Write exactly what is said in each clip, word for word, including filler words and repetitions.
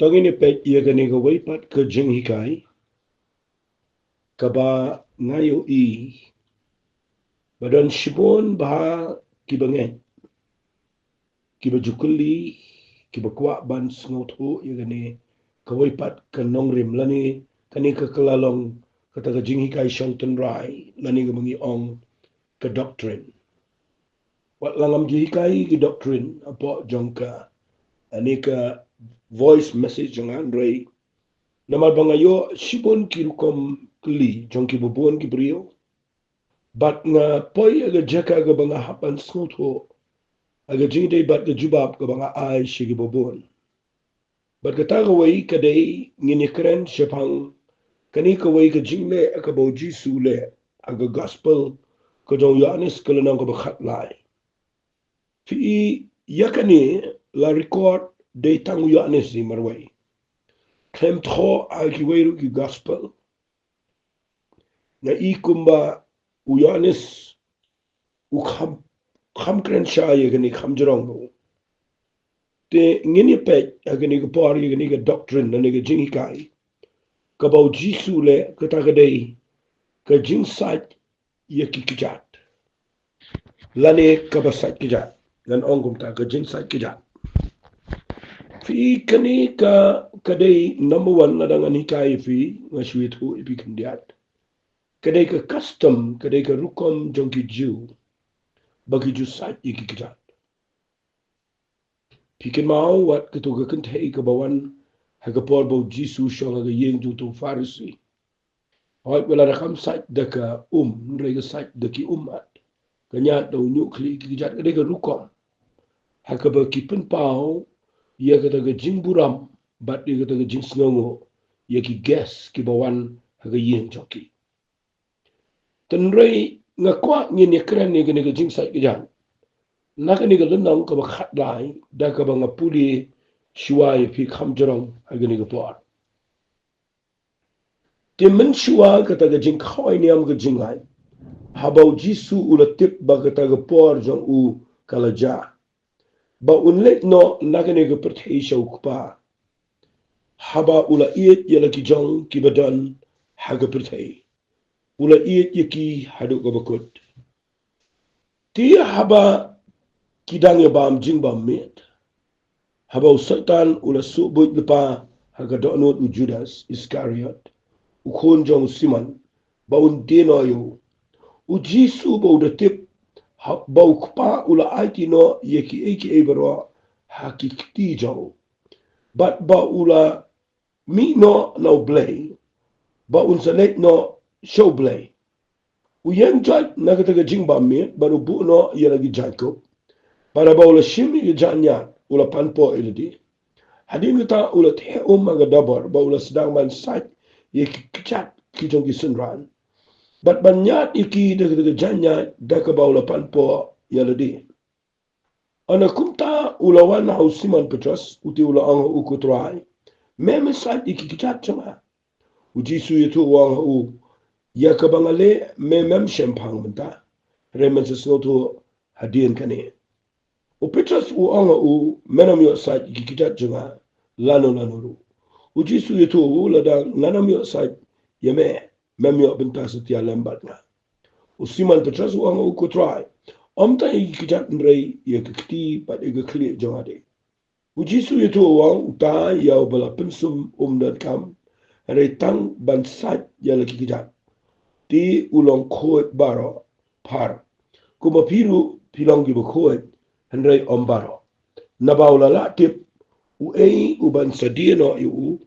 Ngin ïa peit ïa kane kawei pat ka jinghikai kaba nga ïohi ba don shibun bha kiba ngeit, kiba ju kylli, kiba kwah ban sngewthuh ïa kane kawei pat ka nongrim lane kane ka kylla long kata ka jinghikai shong tynrai lane kaba ngi ong ka doctrine. Wat la ngam ju hikai ka doctrine hapoh jong kane ka voice message jong nga, hynrei namar ba nga ïoh shibun ki rukom kylli jong kiba bun ki briew, bad nga poi ha ka jaka kaba nga hap ban sngewthuh ha ka jingïadei bad ka jubab kaba nga ai sha kiba bun. Bad kata kawei ka dei ngin ïakren shaphang kane kawei ka jingleh kaba u Jisu u leh ha ka gospel ka jong u Ïoannis ka lynnong kaba khatlai. Phi i ïa kane la record dei tang u Ïoannis hi marwei. Khlem thoh ha kiwei ruh ki gospel. Nga i kumba u Ïoannis u kham, kham kren shai ïa kane, kham jrong ruh. Te ngin ïa peit ha kane ka por ïa kane ka doctrine lane ka jinghikai kaba u Jisu u leh, kata ka dei ka jingsait ïa ki kjat lane kaba sait kjat. Ngan ong kumta, ka jingsait kjat. Phi i kane ka, ka dei number one, lada ngan hikai ïa phi, nga shu ïathuh ïa phi khyndiat. Ka dei ka custom, ka dei ka rukom jong ki Jiw ba ki ju sait ïa ki kjat. Phi kynmaw wat kato ka kynthei kaba wan ha ka por ba u Jisu u shong ha ka ïing jong uto u Pharisi. Hooid, wat lada kam sait da ka um, hynrei ka sait da ki ummat, ka ñiad da u ñiuhkhlieh ki kjat, ka dei ka rukom ha kaba ki pynpaw ïa kata ka jingburom bad ïa kata ka jingsngewnguh ïa ki guest kiba wan ha ka ïing jong ki. Hynrei nga kwah ngin ïakren ïa kane ka jingsait kjat na kane ka lynnong kaba khatlai, da kaba nga pule shuwa ïa phi kham jrong ha kane ka por. Te mynshuwa kata ka jingkhawai niam ka jinglait, haba u Jisu u la tip ba kata ka por jong u ka la jia, ba un leit noh na kane ka pyrthei sha u Kpa, haba u la ïeit ïa la ki jong kiba don ha ka pyrthei, u la ïeit ïa ki haduh kaba kut. Te haba ki dang ïa bam jingbam miet, haba u Soitan u la suh buit lypa ha ka dohnud u Judas Iskariot, u khun jong u Simon, ba un die noh ïa u, u Jisu ba u da tip ha, ba u Kpa u la aiti noh ïa kiei kiei baroh ha ki kti jong u, bad ba u la mih noh na u Blei, ba un sa leit noh sha u Blei, u ïeng joit na kata ka jingbam miet bad u buh noh ïa la ki jaiñkup. Bad haba u la shim ïa ka jaiññiad, u la pan poh ïa lade. Hadien kata u la theh um ha ka dabor, bad u la sdang ban sait ïa ki kjat ki jong ki synran, bad ban ñiad ïa ki da kata ka jaiññiad da kaba u la pan poh ïa lade. Hynda kumta u la wan ha u Simon Petros, u te u la ong ha u, Ko Trai, me me sait ïa ki kjat jong nga. U Jisu u ïathuh u ong ha u, Ïa kaba nga leh me mem shemphang mynta, hynrei men sa sngewthuh hadien kane. U Petros u ong ha u, Men ym ïoh sait ïa ki kjat jong nga lano lano ruh. U Jisu u ïathuh ha u, Lada ngan ym ïoh sait ïa me, mem ïoh bynta satia lem bad nga. U Simon Petros u ong ha u, Ko Trai, ym tang ïa ki kjat hynrei ïa ka kti bad ïa ka khlieh jong nga de. U Jisu u ïathuh u ong, Uta ïa uba la pynsum um donkam, hynrei tang ban sait ïa la ki kjat. Te u long khuid baroh phar, kumba phi ruh phi long kiba khuid, hynrei ym baroh. Naba u la lah tip uei uban sa die noh ïa u,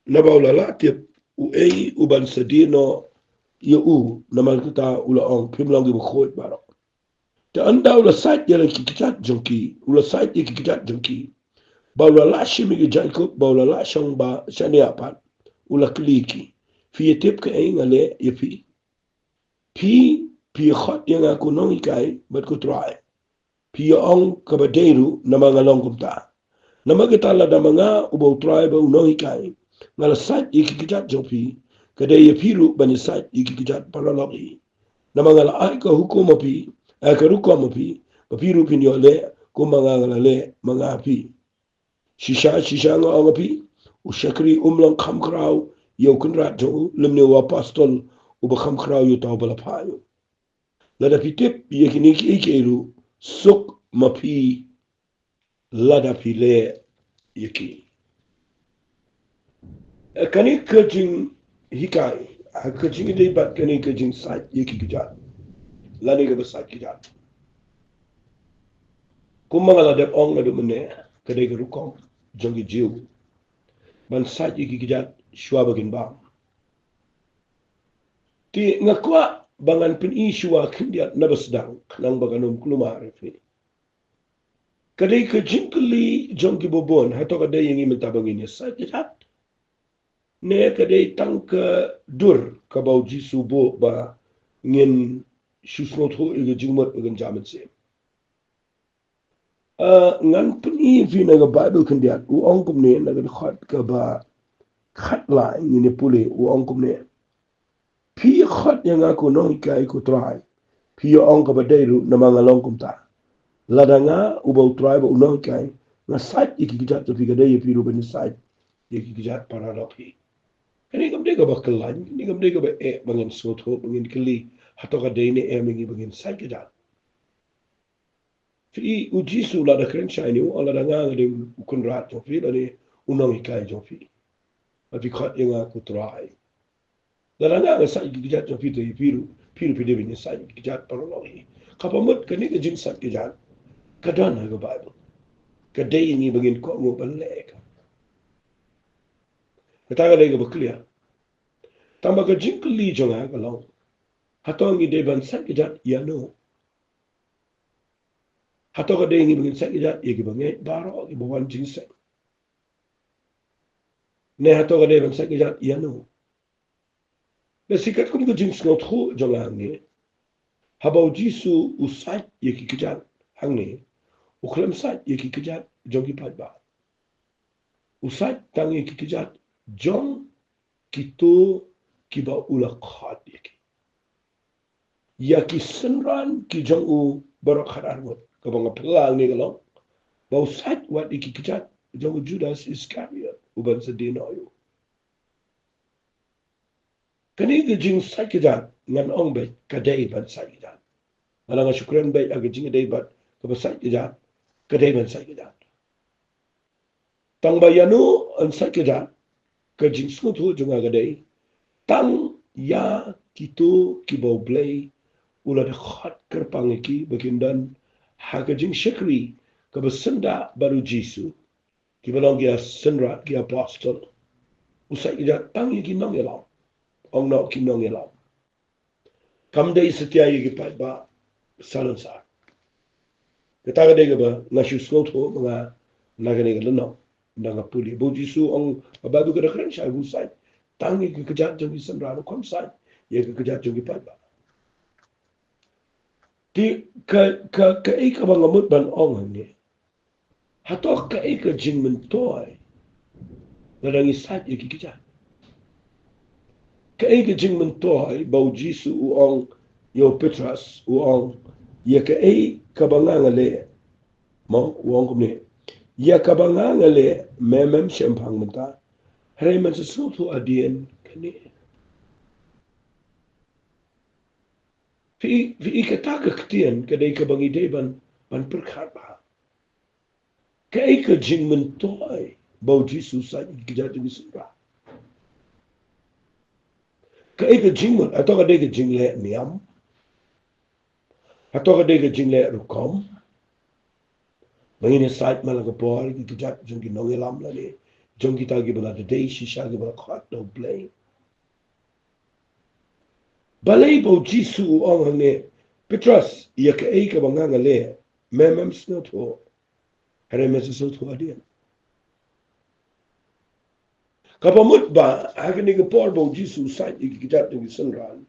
naba u la lah tip uei uban sa die noh ïa u, namar kata u la ong, Phim long kiba khuid baroh. Te hynda u la sait ïa la ki kjat jong ki, u la sait ïa ki kjat jong ki, ba u la lah shim ïa ki jaiñkup, ba u la lah shong ba shaniah pat, u la kylli ki, Phi ïa tip kaei nga leh ïa phi? Phi, phi ïa khot ïa nga ko Nonghikai bad ko Trai. Phi ïa ong kaba dei ruh, namar nga long kumta. Namar kata, lada ma nga uba u Trai bad u Nonghikai nga la sait ïa ki kjat jong phi, ka dei ïa phi ruh ban ïa sait ïa ki kjat paralok hi. Namar nga la ai ka hukum ha phi, eh, ka rukom ha phi, ba phi ruh phin ïoh leh kumba nga, nga la leh ma nga ha phi. Shisha, shisha nga ong ha phi, u shakri um long kham khraw ïa u kynrad jong u, lymne u apostol uba kham khraw ïa uta uba la phah ïa u. Lada phi tip ïa kine kiei kiei ruh, suk ma phi lada phi leh ïa ki. Kane ka jinghikai, ha ka jingïadei bad kane ka jingsait ïa ki kjat, lane kaba sait kjat, kumba nga la dep ong naduh mynne, ka dei ka rukom jong ki Jiw ban sait ïa ki kjat shuwa ba kin bam. Te nga kwah ba ngan pyni shuwa khyndiat na ba sdang, khnang ba kan ym kulmar ïa phi. Ka dei ka jingkylli jong ki bun, hato ka dei ïa ngi mynta ba ngin ïa sait kjat, ne ka dei tang ka dur kaba u Jisu buh ba ngin shu sngewthuh ïa ka jingmut ba kan jia mynsiem? Ah, ngan pyni ïa phi na ka Baibl khyndiat, u ong kumne, na ka dkhot kaba khatlai ngin ïa pule, u ong kumne: Phi ïa khot ïa nga ko nonghikai ko Trai, phi ïa ong kaba dei ruh, namar nga long kumta. Lada nga uba u Trai bad u nonghikai nga sait ïa ki kjat jong phi, ka dei ïa phi ruh ban ïa sait ïa ki kjat paralok hi. Kane kam dei kaba khlaiñ, kane kam dei kaba eh ba ngin sngewthuh, ba ngin kylli, hato ka dei ne em ïa ngi ba ngin sait kjat? Phi, u Jisu lada kren shai ne u ong, lada nga nga dei u kynrad jong phi lane u nonghikai jong phi, bad phi khot ïa nga ko Trai, lada nga nga sait ïa ki kjat jong phi, te phi ruh, phi ruh phi dei ban ïa sait ïa ki kjat paralok hi. Kaba mut kane ka jingsait kjat ka don ha ka Baibl. Ka dei ïa ngi ba ngin kohnguh ban leh ïa ka. Kata ka dei kaba clear. Tangba ka jingkylli jong nga ka long, hato ngi dei ban sait kjat ïano? Hato ka dei ngi ba ngin sait kjat ïa kiba ngeit baroh, kiba wan jingïaseng? Ne hato ka dei ban sait kjat ïano? Lehse katkum ka jingsngewthuh jong nga hangne, haba u Jisu u sait ïa ki kjat hangne, u khlem sait ïa ki kjat jong ki paidbah. U sait tang ïa ki kjat jong kito kiba u la khot ïa ki. Ïa ki synran ki jong u baroh khatar ngut. Kaba nga phylla hangne ka long ba u sait wat ïa ki kjat jong u Judas Iskariot, uban sa die noh ïa u. Kane ka jingsait kjat, ngan ong beit, ka dei ban sait kjat. Lada nga shu kren beit ha ka jingïadei bad kaba sait kjat, ka dei ban sait kjat. Tangba ïano yn sait kjat, ka jingsngewthuh jong nga ka dei tang ïa kito kiba U Blei u la dkhot kyrpang ïa ki ba kin don ha ka jingshakri kaba syndah bad U Jisu, kiba long ki synran, ki apostol. U sait kjat tang ïa ki nongïalam. Ong noh ki nongïalam. Kam dei satia ïa ki paidbah salonsar. Kata ka dei kaba nga shu sngewthuh ma nga na kane ka lynnong, na ka pule ba U Jisu ong, ba U Blei ka da kren shai ba u sait tang ïa ki kjat jong ki synran, u khlem sait ïa ki kjat jong ki paidbah. Te ka, ka, kaei kaba nga mut ban ong hangne, hato kaei ka jingmyntoi lada ngi sait ïa ki kjat? Kaei ka jingmyntoi ba U Jisu u ong ïa u Petros, u ong, ïa kaei kaba nga nga leh? Mo, u ong kumne, ïa kaba nga nga leh me mem shemphang mynta, hynrei men sa sngewthuh hadien kane. Phi, phi, kata ka ktien ka dei kaba ngi dei ban, ban pyrkhat bha. Kaei ka jingmyntoi ba U Jisu u sait ïa ki kjat jong ki synran? Kaei ka jingmut, hato ka dei ka jingleh niam? Hato ka dei ka jingleh rukom? Ba ngin ïa sait man la ka por ïa ki kjat jong ki nongïalam lane jong kita kiba la dei shisha, kiba la khot da U Blei. Balei ba U Jisu u ong hangne, Petros, ïa kaei kaba nga nga leh me mem sngewthuh, hynrei men sa sngewthuh hadien? Kaba mut ba ha kane ka por ba U Jisu u sait ïa ki kjat jong ki synran,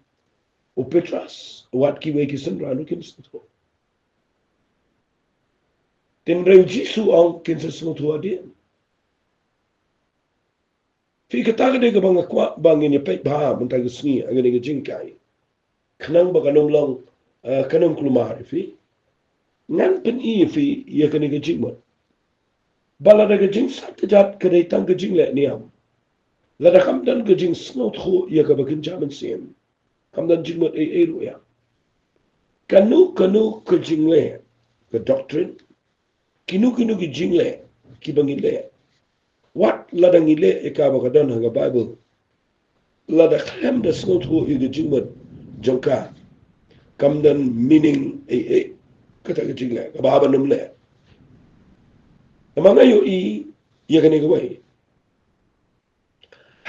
u Petros wat kiwei ki synran ruh kim sngewthuh. Hynrei U Jisu u ong kin sa sngewthuh hadien. Phi, kata ka dei kaba nga kwah ba ngin ïa peit bha mynta ka sngi ha kane ka jinghikai, khnang ba kan ym long, eh, kan ym kulmar ïa phi. Ngan pyni ïa phi ïa kane ka jingmut. Ba lada ka jingsait kjat ka dei tang ka jingleh niam, lada kam don ka jingsngewthuh ïa kaba kynja mynsiem, kam don jingmut ei ei ruh ïa. Kano kano ka jingleh, ka doctrine, kino kino ki jingleh kiba ngi leh, wat lada ngi leh ïa kaba ka don ha ka Bible, lada khlem da sngewthuh ïa ka jingmut jong ka, kam don meaning ei ei kata ka jingleh, kaba haba nym leh. Namar nga ïohi ïa kane kawei,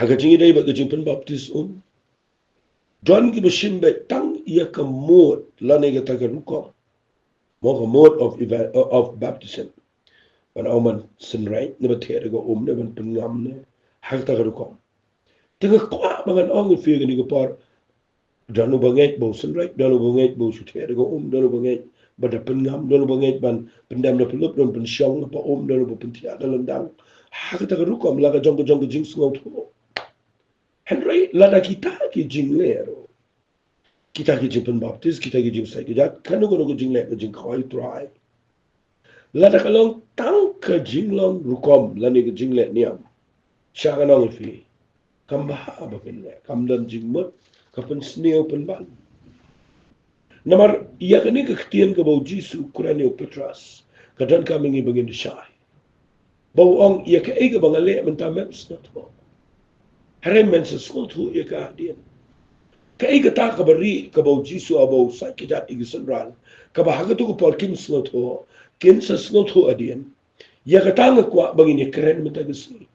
ha ka jingïadei bad ka jingpynbaptis um, don kiba shim beit tang ïa ka mode lane kata ka rukom. Mo, ka mode of eva-, of baptism. Ban ong ban synreit ne ban thied da ka um ne ban pynngam ne ha kata ka rukom. Te nga kwah ba ngan ong ïa phi kane ka por, don uba ngeit ba u synreit, don uba ngeit ba u shu thied da ka um, don uba ngeit ba da pynngam, don uba ngeit ban pyndem da pynlup, don pynshong na pa um, don uba pynthiah da lyndang. Ha kata ka rukom la ka jong ka jong ka jingsngewthuh. Hynrei lada kita ki jingleh ruh, kita ki jingpynbaptis, kita ki jingsait kjat, kano kano ka jingleh ka jingkhawai Trai, lada ka long tang ka jinglong rukom lane ka jingleh niam, sha nga ong ïa phi, kam bha ba phin leh, kam don jingmut, ka pynsniew pynban. Namar ïa kane ka ktien kaba u Jisu u kren ïa u Petros, ka donkam ïa ngi ba ngin da shai. Ba u ong ïa kaei kaba nga leh mynta mem sngewthuh. Hynrei men sa sngewthuh ïa ka hadien. Kaei kata kaba rieh kaba u Jisu haba u sait kjat ïa ki synran, kaba ha kato ka por kim sngewthuh, kin sa sngewthuh hadien. Ïa kata nga kwah ba ngin ïa kren mynta ka sngi.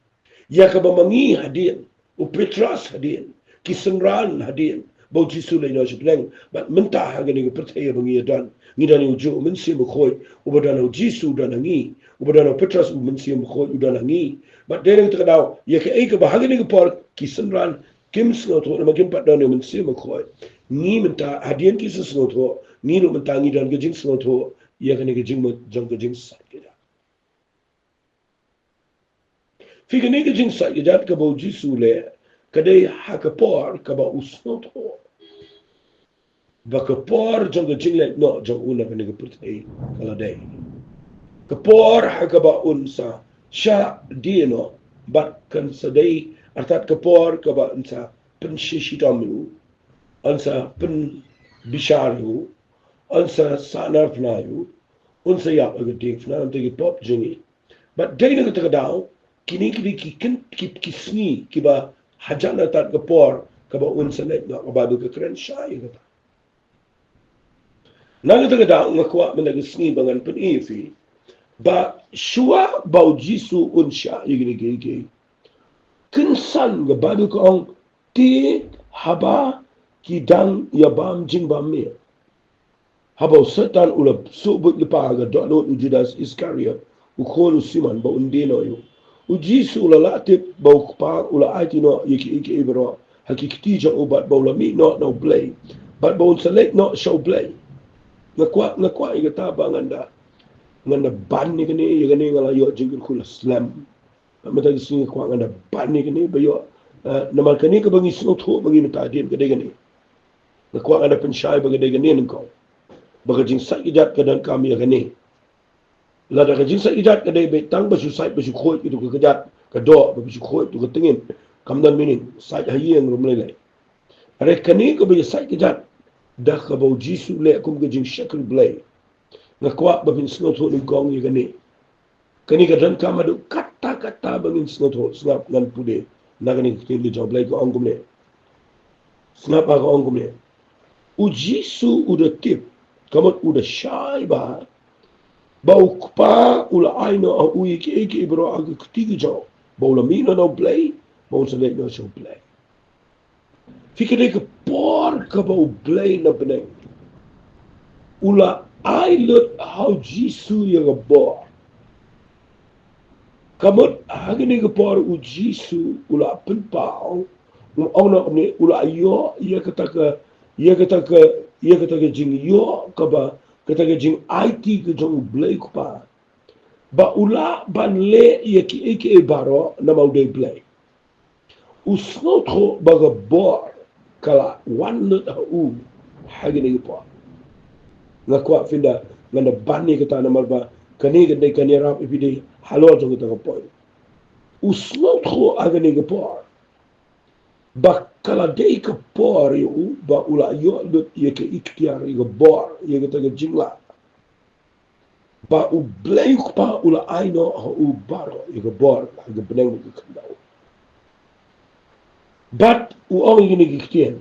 Ïa kaba ma ngi hadien, u Petros hadien, ki synran hadien, ba u Jisu u leit noh sha bneng, bad mynta ha kane ka pyrthei ba ngi ïa don, ngi don ïa u juh u Mynsiem Bakhuid, uba don ha u Jisu u don ha ngi, uba don ha u Petros u Mynsiem Bakhuid u don ha ngi. Bad dei na kata ka daw, ïa kaei kaba ha kane ka por ki synran kim sngewthuh namar kim pat don ïa u Mynsiem Bakhuid, ngi mynta hadien ki sa sngewthuh, ngi ruh mynta ngi don ka jingsngewthuh ïa kane ka jingmut jong ka jingsait kjat. Phi, kane ka jingsait kjat kaba u Jisu u leh, ka dei ha ka por kaba u sngewthuh ba ka por jong ka jingleit noh jong u na kane ka pyrthei ka la dei. Ka por ha kaba un sa shah die noh bad kan sa dei, artat ka por kaba un sa pynshitom ïa u, un sa pynbishar ïa u, un sa sahnarphna ïa u, un sa ïap ha ka diengphna namar ki pop jong ngi. Bad dei na kata ka daw, kine ki dei ki kin, ki, ki sngi kiba hajan artat ka por kaba un sa leit noh, ka Baibl ka kren shai ïa kata. Na kata ka daw nga kwah mynta ka sngi ba ngan pyni ïa phi ba shuwa ba u Jisu un shah ïa kine kiei kiei, kynsan ka Baibl ka ong, te haba ki dang ïa bam jingbam miet, haba u Soitan u la suk buit lypa ha ka dohnud u Judas Iskariot, u khun u Simon, ba un die noh ïa u, u Jisu u la lah tip ba u Kpa u la aiti noh ïa kiei kiei baroh ha ki kti jong u bad ba u la mih noh na u Blei bad ba un sa leit noh sha u Blei. Nga kwah, nga kwah ïa kata ba ngan da, ngan da ban ïa kane, ïa kane nga la ïoh jingkyrkhu la slem. Mynta ka sngi nga kwah ngan da ban ïa kane ba ïoh, eh, namar kane kaba ngi sngewthuh ba ngi mynta hadien ka dei kane. Nga kwah ngan da pynshai ba ka dei kane nyngkong, ba ka jingsait kjat ka donkam ïa kane. Lada ka jingsait kjat ka dei beit tang ba shu sait ba shu khuid ïa tu ka kjat ka doh, ba shu khuid ïa tu ka tngit, kam don meaning. Sait ha ïing ruh ym lei lei. Hynrei kane kaba ïa sait kjat da kaba u Jisu u leh kum ka jingshakri Blei, nga kwah ba phin sngewthuh nyngkong ïa kane. Kane ka donkam haduh katta katta ba ngin sngewthuh. Sngap, ngan pule na kane ka ktien ka jong u Blei, ka ong kumne. Sngap, ka ong kumne. U Jisu u da tip, ka mut u da shai bha, ba u Kpa u la ai noh ha u ïa kiei kiei baroh ha ki kti ki jong u, ba u la mih noh na u Blei, ba un sa leit noh sha u Blei. Phi, ka dei ka por kaba u Blei na bneng u la ai lut ha u Jisu ïa ka bor. Ka mut ha kane ka por u Jisu u la pynpaw, u ong noh kumne, u la ïoh ïa kata ka, ïa kata ka, ïa kata ka jingïoh kaba, kata ka jingaiti ka jong u Blei u Kpa, ba u lah ban leh ïa kiei kiei baroh namar u dei Blei. U sngewthuh ba ka bor ka la wan lut ha u ha kane ka por. Nga kwah phin da, ngan da ban ïa kata namar ba kane ka dei, kan ïarap ïa phi dei halor jong kata ka por. U sngewthuh ha kane ka por ba ka la dei ka por ïa u ba u la ïoh lut ïa ka iktiar, ïa ka bor, ïa kata ka jinglah ba U Blei U Kpa u la ai noh ha u baroh, ïa ka bor ha ka bneng bad ka khyndew. Bad u ong ïa kine ki ktien,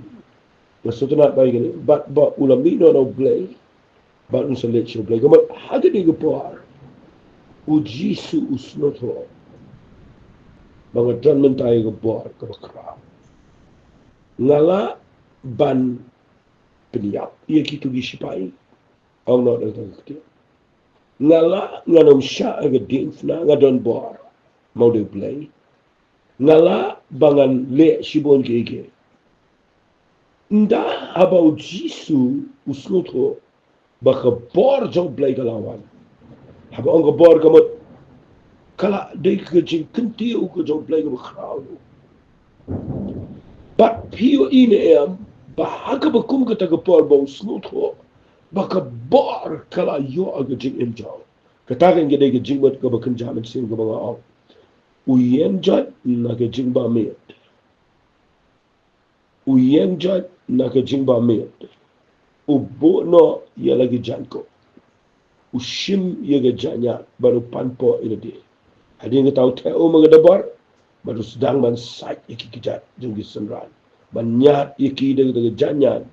nga sngewtynnat ba ïa kine, bad ba u la mih noh na U Blei, bad un sa leit sha U Blei. Ka mut ha kane ka por U Jisu u sngewthuh ba nga don mynta ïa ka bor kaba khraw. Nga lah ban pynïap ïa kito ki shipai, ong noh da kata ka ktien. Nga lah, ngan ym shah ha ka diengphna, nga don bor ma U Blei. Nga lah ba ngan leh shibun kiei kiei. Ynda haba U Jisu u sngewthuh ba ka bor jong U Blei ka la wan. Haba ong ka bor ka mut ka la dei ka jingkyntiew ka jong U Blei kaba khraw. Bad phi ïohi ne em ba ha kaba kum kata ka por ba u sngewthuh ba ka bor ka la ïoh ha ka jingim jong u. Kata ka dei ka jingmut kaba kynja mynsiem kaba nga ong. U ïeng joit na ka jingbamit. U ïeng joit na ka jingbamit. U buh noh ïa la ki jaiñkup. U shim ïa ka jaiñiad bad u pan poh ïa lade. Hadien kata u theh um ha ka dabar bad u sdang ban sait ïa ki kjat jong ki synran, ban ñiad ïa ki da ka jaiñiad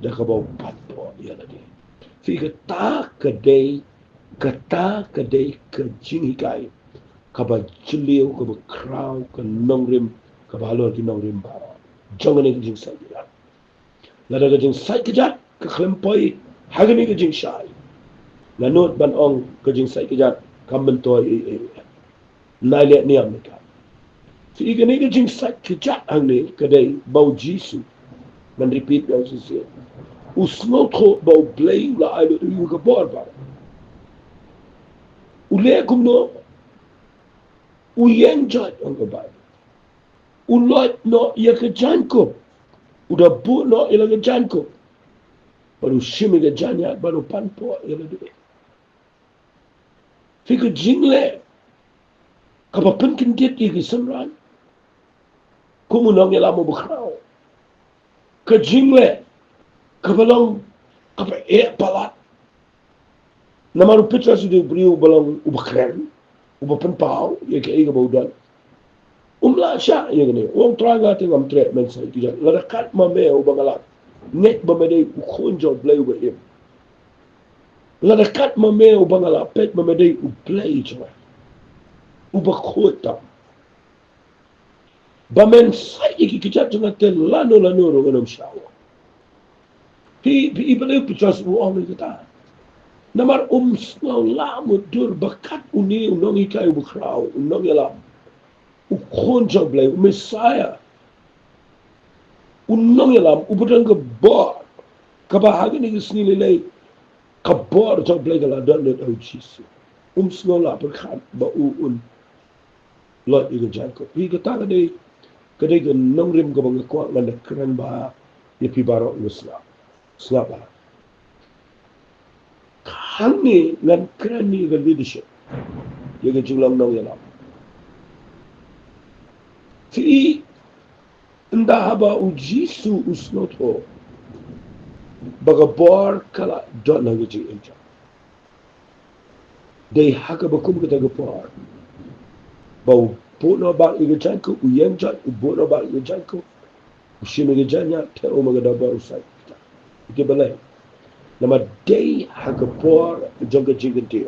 da kaba u pan poh ïa lade. Phi, kata ka dei, kata ka dei ka jinghikai kaba jylliew, kaba khraw, ka nongrim kaba halor ki nongrim baroh jong kane ka jingsait kjat. Lada ka jingsait kjat ka khlem poi ha kane ka jingshai, nga nud ban ong ka jingsait kjat kam myntoi ei ei. Nai leh niam ne ka. Phi, kane ka jingsait kjat hangne ka dei ba U Jisu, ngan repeat ïa u shisien, u sngewthuh ba U Blei u la ai lut ïa u ka bor baroh. U leh kumno? U ïeng joit, ong ka Baibl. U loit noh ïa ka jaiñkup. U da buh noh ïa la ka jaiñkup bad u shim ïa ka jaiñiad bad u pan poh ïa lade. Phi, ka jingleh kaba pynkyndit ïa ki synran kum u nongïalam uba khraw. Ka jingleh kaba long kaba eh palat. Namar u Petros u dei u briew uba long uba kren, uba pynpaw ïa kaei kaba u don. Um lah shah ïa kane, u ong, Trai, nga te ngam treh ban sait kjat. Lada kat ma me uba nga la ngeit ba me dei u Khun jong U Blei uba im. Lada kat ma me uba nga la peit ba me dei U Blei jong nga uba khuid tam, ba men sait ïa ki kjat jong nga te lano lano ruh ngan ym shah. Phi, phi, balei u Petros u ong ïa kata? Namar um sngew lah mutdur ba kat une u nonghikai uba khraw, u nongïalam, u Khun jong U Blei, u Messiah, u nongïalam uba don ka bor, kaba ha kane ka sngi lei lei ka bor jong U Blei ka la don lut ha U Jisu. Um sngew lah pyrkhat ba u un loit ïa ka jaiñkup. Phi, kata ka dei, ka dei ka nongrim kaba nga kwah ngan da kren bha ïa phi baroh, nga sngap. Sngap bha. Hangne ngan kren ïa ka leadership, ïa ka jinglong nongïalam. Phi, ynda haba U Jisu u sngewthuh ba ka bor ka la don ha ka jingim jong u, dei ha kaba kum kata ka por ba u buh noh bak ïa ka jaiñkup, u ïeng joit, u buh noh bak ïa ka jaiñkup, u shim ïa ka jaiñiad, theh um ha ka dabar, u sait kjat. Ïa kiba leh. Namar dei ha ka por jong ka jingkyntiew,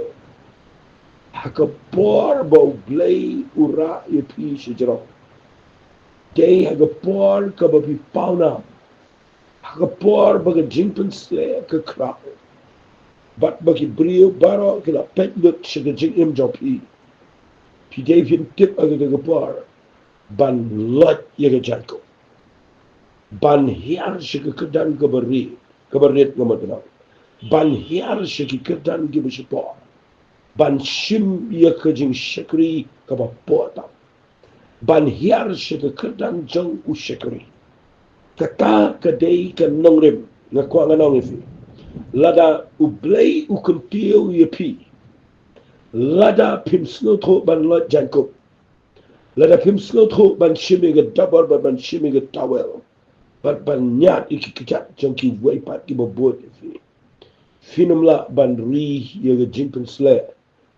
ha ka por ba U Blei u rah ïa phi shajrong, dei ha ka por kaba phi paw nam, ha ka por ba ka jingpynshlur ka khraw bad ba ki briew baroh ki la peit lut sha ka jingim jong phi, phi dei phin tip ha kata ka por ban loit ïa ka jaiñkup, ban hiar sha ka kyrdan kaba rit, kaba rit, nga mut ban ong, ban hiar sha ki kyrdan kiba shapoh, ban shim ïa ka jingshakri kaba poh tam, ban hiar sha ka kyrdan jong u shakri. Kata ka dei ka nongrim, nga kwah ngan ong ïa phi. Lada U Blei u kyntiew ïa phi, Lada phim sngewthuh ban loit jaiñkup, lada phim sngewthuh ban shim ïa ka dabar, bad ban shim ïa ka tawel, bad ban ñiad ïa ki kjat jong kiwei pat kiba bud ïa phi, phin ym lah ban ri ïa ka jingpynsleh,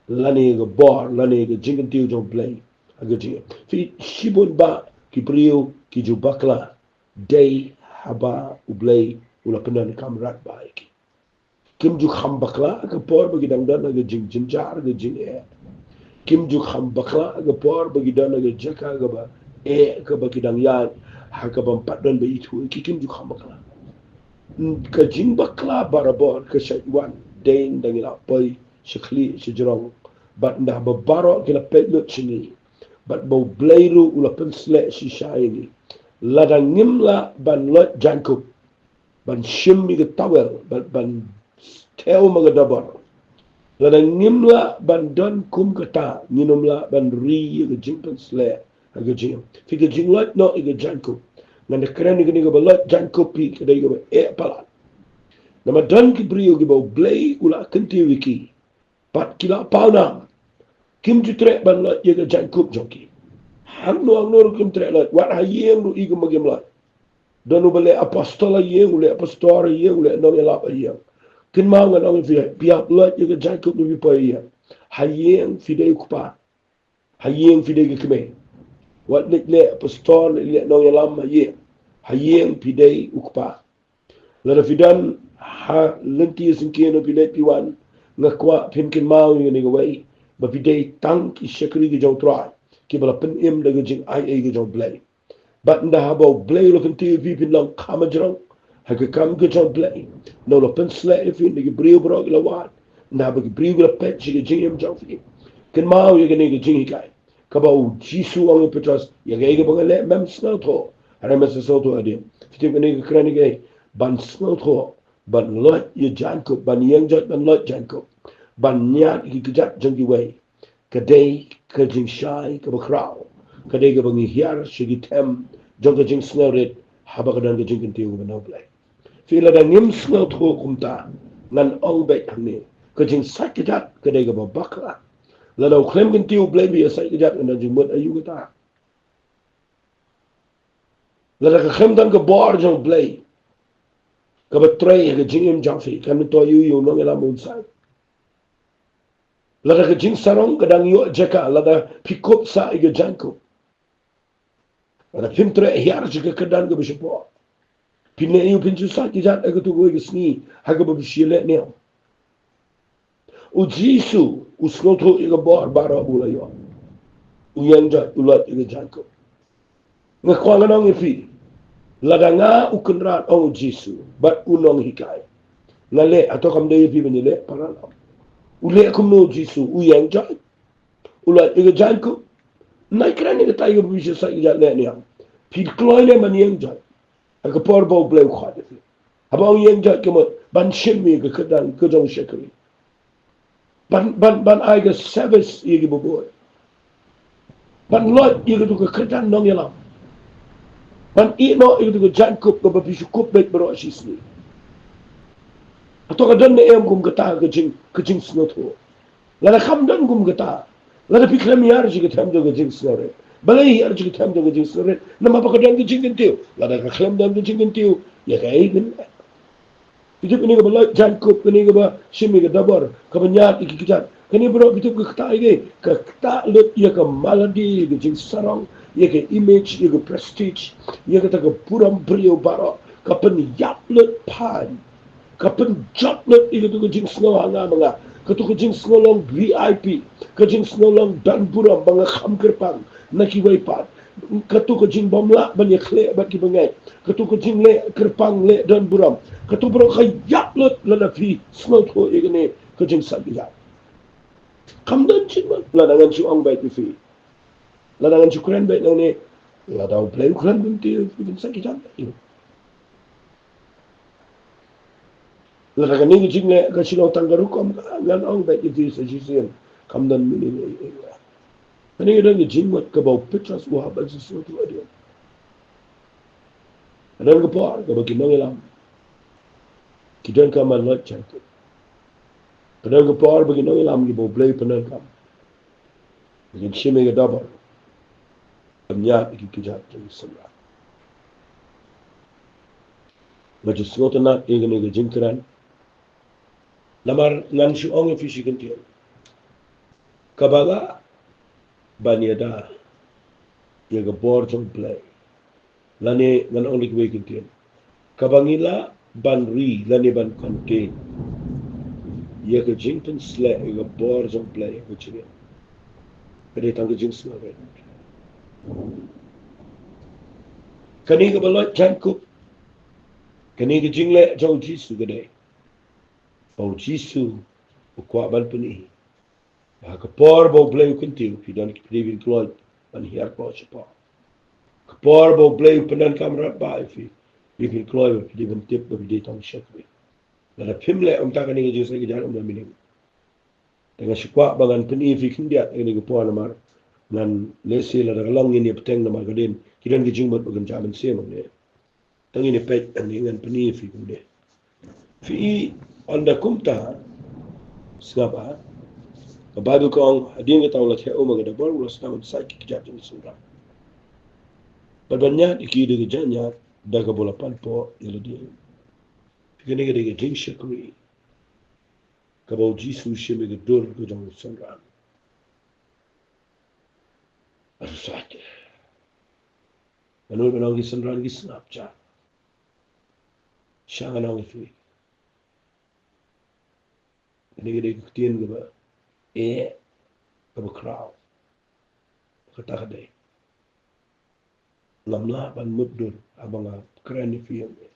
lane ïa ka bor, lane ïa ka jingkyntiew jong U Blei ha ka jingim. Phi, shibun bah ki briew ki ju bakla dei haba U Blei u la pyndonkam radbah ïa ki. Kim ju kham bakla ha ka por ba ki dang don ha ka jingjynjar, ka jingeh. Kim ju kham bakla ha ka por ba ki don ha ka jaka kaba eh, kaba ki dang ïaid ha kaba ym pat don ba ithuh ïa ki. Kim ju kham bakla. Ka jingbakla barabor ka shait wan dei ynda ngi la poi sha khlieh sha jrong, bad ynda ba baroh ki la peit lut sha ngi, bad ba U Blei ruh u la pynsleh shisha ïa ngi. Lada ngim lah ban loit jaiñkup, ban shim ïa ka tawel, ban, ban thew ma ka dabar, lada ngim lah ban don kum kata, ngin ym lah ban ri ïa ka jingpynsleh ha ka jingim. Phi, ka jingloit noh ïa ka jaiñkup, ngan da kren ïa kane kaba loit jaiñkup, phi, ka dei kaba eh palat. Namar don ki briew kiba U Blei u la kyntiew ïa ki, bad ki la pawnam. Kim ju treh ban loit ïa ka jaiñkup jong ki. Hangno hangno ruh kim treh loit, wat ha ïing ruh i kumba kim loit. Don uba leh apostol ha ïing, u leh pastor ha ïing, u leh nongïalap ha ïing. Kynmaw, ngan ong ïa phi, phi hap loit ïa ka jaiñkup ba phi poi ha ïing. Ha ïing phi dei u kpa. Ha ïing phi dei ka kmie. Wat leit leh pastor, leit leh nongïalam ha ïing. Ha ïing phi dei u kpa. Lada phi don ha lynti syngkien, phi leit phi wan, nga kwah phin kynmaw ïa kane kawei, ba phi dei tang ki shakri ki jong U Trai, kiba la pynim da ka jingai ei ka jong U Blei. Bad ynda haba U Blei u la kyntiew ïa phi, phin long kham majrong ha ka kam ka jong U Blei. Ynda u la pynsleh ïa phi na ki briew baroh ki la wad, ynda haba ki briew ki la peit sha ka jingim jong phi. Kynmaw ïa kane ka jinghikai kaba U Jisu u ong ïa u Petros, ïa kaei kaba nga leh mem sngewthuh, hynrei me sngewthuh hadien. Phi tip kane ka kren ïa kaei? Ban sngewthuh ban loit ïa jaiñkup, ban ïeng joit ban loit jaiñkup, ban ñiad ïa ki kjat jong kiwei, ka dei ka jingshai kaba khraw. Ka dei kaba ngi hiar sha ki them jong ka jingsngewrit haba ka don ka jingkyntiew kaba na U Blei. Phi, lada ngim sngewthuh kumta, ngan ong beit hangne, ka jingsait kjat ka dei kaba bakla. Lada u khlem kyntiew U Blei ba ïa sait kjat, ngan don jingmut aïu kata? Lada ka khlem don ka bor jong U Blei kaba trei ha ka jingim jong phi, kan myntoi aïu ïa u nongïalam un sait? Lada ka jingsarong ka dang ïoh jaka, lada phi kup sah ïa ka jaiñkup, lada phim treh hiar sha ka kyrdan kaba shapoh, phin leh aïu, phin shu sait kjat ha kato kawei ka sngi ha kaba phi shu leh niam? U Jisu u sngewthuh ïa ka bor baroh ba u la ïoh. U ïeng joit, u loit ïa ka jaiñkup. Nga kwah ngan ong ïa phi, lada nga u Kynrad, ong u Jisu, bad u nonghikai, nga leh, hato kam dei ïa phi ban ïaleh? Para lok. U leh kumno u Jisu? U ïeng joit, u loit ïa ka jaiñkup. Nai kren ïa kata ïa ka ba phi shu sait kjat, leh niam. Phi kloi leh ban ïeng joit ha ka por ba U Blei u khot ïa phi. Haba ong ïeng joit ka mut ban shim ïa ka kyrdan ka jong u shakri. Ban, ban, ban ai ka service ïa kiba bun. Ban loit ïa kato ka kyrdan nongïalam. Ban ïeh noh ïa kato ka jaiñkup kaba phi shu kup beit baroh shi sngi. Hato ka don ne em kum kata ka jing, ka jingsngewthuh? Lada kam don kum kata, lada phi khlem hiar sha ka them jong ka jingsngewrit. Balei hiar sha ka them jong ka jingsngewrit? Namar ba ka don ka jingkyntiew. Lada ka khlem don ka jingkyntiew, ïa kaei ngin leh? Phi tip, kane kaba loit jaiñkup, kane kaba shim ïa ka dabar, kaba ñiad ïa ki kjat, kane baroh, phi tip, ka ktah ïa kaei? Ka ktah lut ïa ka maladi, ïa ka jingsarong, ïa ka image, ïa ka prestige, ïa kata ka burom briew baroh. Ka pynïap lut phai. Ka pynjot lut ïa kato ka jingsngew ha nga ma nga, kato ka jingsngew long V I P, ka jingsngew long don burom ba nga kham kyrpang na kiwei pat, kato ka jingbymlah ban ïakhleh bad kiba ngeit, kato ka jingleh kyrpang leh don burom. Kato baroh ka ïap lut lada phi sngewthuh ïa kane ka jingsait kjat. Kam don jingmut. Lada ngan shu ong beit ïa phi, lada ngan shu kren beit nangne, lada U Blei u kren, phin sait kjat. Lada kane ka jingleh ka shu long tang ka rukom, ngan ong beit ïa phi sa shisien, kam don meaning ei ei. Kane ka don ka jingmut kaba u Petros u hap ban sngewthuh hadien. Ka don ka por kaba ki nongïalam ki donkam ban loit jaiñkup. Ka don ka por ba ki nongïalam kiba U Blei u pyndonkam, ba kin shim ïa ka dobor ban ñiad ïa ki kjat jong ki synran. Nga ju sngewtynnat ïa kane ka jingkren, namar ngan shu ong ïa phi shi kyntien. Kaba lah ban ïada ïa ka bor jong U Blei, lane ngan ong da kiwei ki kyntien, kaba ngi lah ban ri lane ban contain ïa ka jingpynsleh ïa ka bor jong U Blei ha ka jingim, ka dei tang ka jingsngewrit. Kane kaba loit jaiñ kup, kane ka jingleh jong U Jisu ka dei ba U Jisu u kwah ban pyni ba ha ka por ba U Blei u kyntiew, phi don, phi dei ban kloi ban hiar kloi shapoh. Ka por ba U Blei u pyndonkam radbah ïa phi, phi dei ban kloi, phi dei ban tip ba phi dei tang u shakri. Lada phim leh, kumta kane ka jingshai kjat um don meaning. Te nga shu kwah ba ngan pyni ïa phi khyndiat ïa kane ka por, namar ngan lehse lada ka long ngin ïa bteng, namar ka don, ki don ki jingmut ba kynja mynsiem hangne. Tang ngin ïa peit hangne, ngan pyni ïa phi kumne. Phi i, ynda kumta, sngap, ha ka Baibl ka ong, hadien kata u la theh um ha ka dobor, u la sdang ban sait ki kjat jong ki synran, bad ban ñiad ïa ki da ka jingñiad da kaba u la panpoh ïa lade. Phi, kane ka dei ka jingshakri kaba U Jisu u shim ïa ka dur ka jong ki synran. Ado sait. Mano mano ki synran ki sngap jar. Sha ngan ong ïa phi, kane ka dei ka ktien kaba eh, kaba khraw. Kata ka dei, ngam lah ban mutdur haba nga kren ïa phi ïa kane,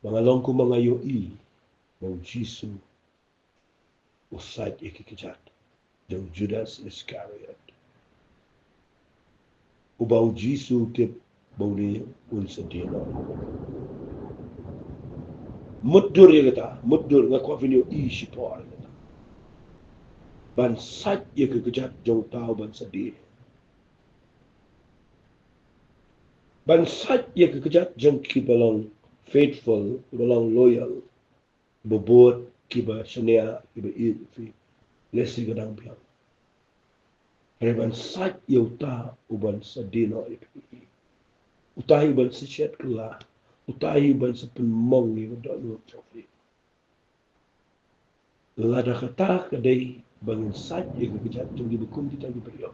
ba nga long kumba nga ïohi ba U Jisu u sait ïa ki kjat jong u Judas Iskariot, uba U Jisu u tip ba une un sa die noh. Mutdur ïa kata, mutdur, nga kwah phin ïohi shipor ïa kata. Ban sait ïa ki kjat jong uta uban sa die. Ban sait ïa ki kjat jong kiba long faithful, kiba long loyal, kiba bud, kiba shaniah, kiba ïeit ïa phi, lehse ka dang biang. Hynrei ban sait ïa uta uban sa die noh ïa phi, uta hi uban sa shet kylla, uta hi uban sa pynmong ïa ka dohnud jong phi. Lada kata ka dei ba ngin sait ïa ki kjat jong kiba kum kita ki briew,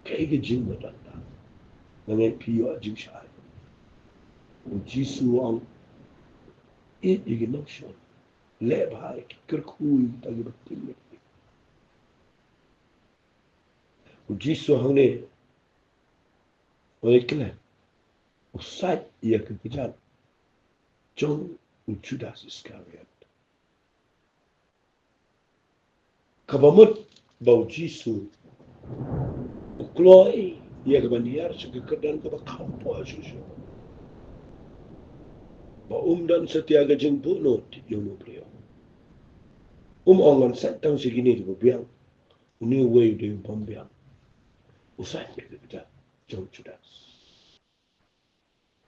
kaei ka jingmut don da? Nga ngeit phi ïoh jingshai. U Jisu u ong, ïeit ïa ki nongshun, leh bha ïa ki, kyrkhu ïa kita kiba tim ïa ki. U Jisu hangne u leh khlem, u sait ïa ki kjat jong u Judas Iskariot. Kaba mut ba u Jisu u kloi ïa ka ban hiar sha ka kyrdan kaba kham poh shuh shuh, ba um don satia ka jingbuhnud ïa une u briew. Um ong, ngan sait tang sha kine kiba biang. Une uwei u dei u bym biang. U sait ïa ki kjat jong u Judas.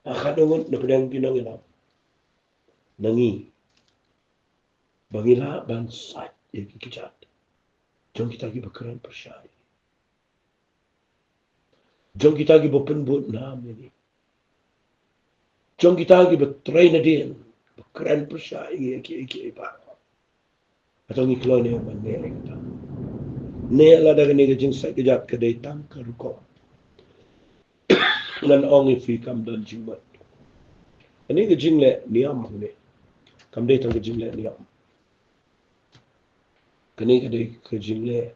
Ha khadduh ngut na pdeng ki nongïalam, na ngi, ba ngi lah ban sait ïa ki kjat jong kita kiba kren pyrshah, jong kita kiba pynbud nam ïa ngi, jong kita kiba trei nadien, ba kren pyrshah ïa ngi ïa kiei kiei baroh. Hato ngi kloi ne em ban leh ïa kata? Ne lada kane ka jingsait kjat ka dei tang ka rukom, ngan ong ïa phi, kam don jingmut. Kane ka jingleh niam kane kam dei tang ka jingleh niam. Kane ka dei ka jingleh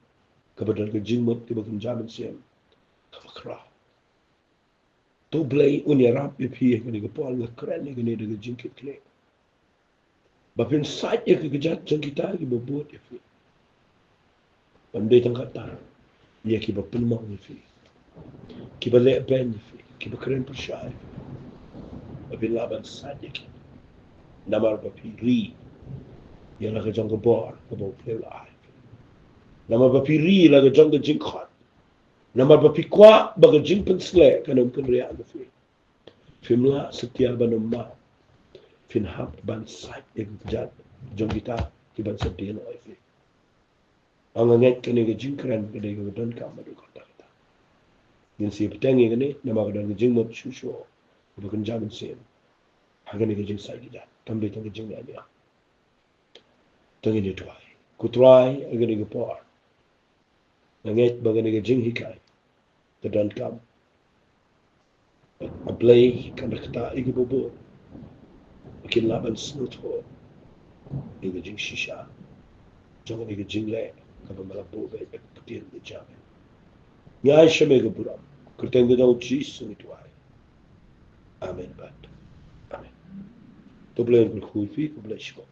kaba don ka jingmut kaba kynja mynsiem, kaba khraw. To U Blei un ïarap ïa phi ha kane ka por. Nga kren ïa kane da ka jingkitkhlieh, ba phin sait ïa ki kjat jong kita kiba bud ïa phi. Bym dei tang kata, ïa kiba pynmong ïa phi, kiba leh beiñ ïa phi, kiba kren pyrshah ïa phi, ba phin lah ban sait ïa ki. Namar ba phi ri ïa la ka jong ka bor kaba U Blei u la ai. Namar ba phi ri ïa la ka jong ka jingkhot. Namar ba phi kwah ba ka jingpynsleh kan ym kynriah ïa phi. Phim lah satia ban ym mad. Phin hap ban sait ïa ki kjat jong kita kiban sa die noh ïa phi. Nga ngeit kane ka jingkren ka dei kaba donkam haduh katta katta. Ngin sa ïa bteng ïa kane namar ka don ka jingmut shuh shuh kaba kynja mynsiem ha kane ka jingsaid kjat. Kam dei tang ka jingïaid ïa. To ngin ïa duwai. Ko Trai, ha kane ka por nga ngeit ba kane ka jinghikai ka donkam. A Blei, kan da ktah ïa kiba bun ba kin lah ban sngewthuh ïa ka jingshisha jong kane ka jingleh kaba me la buh beit ha ka ktien ka jong me. Ngi ai sha me ka burom. Kyrteng ka jong U Jisu ngi duwai. Amen bad amen. To Blei un kyrkhu ïa phi, khublei shibun.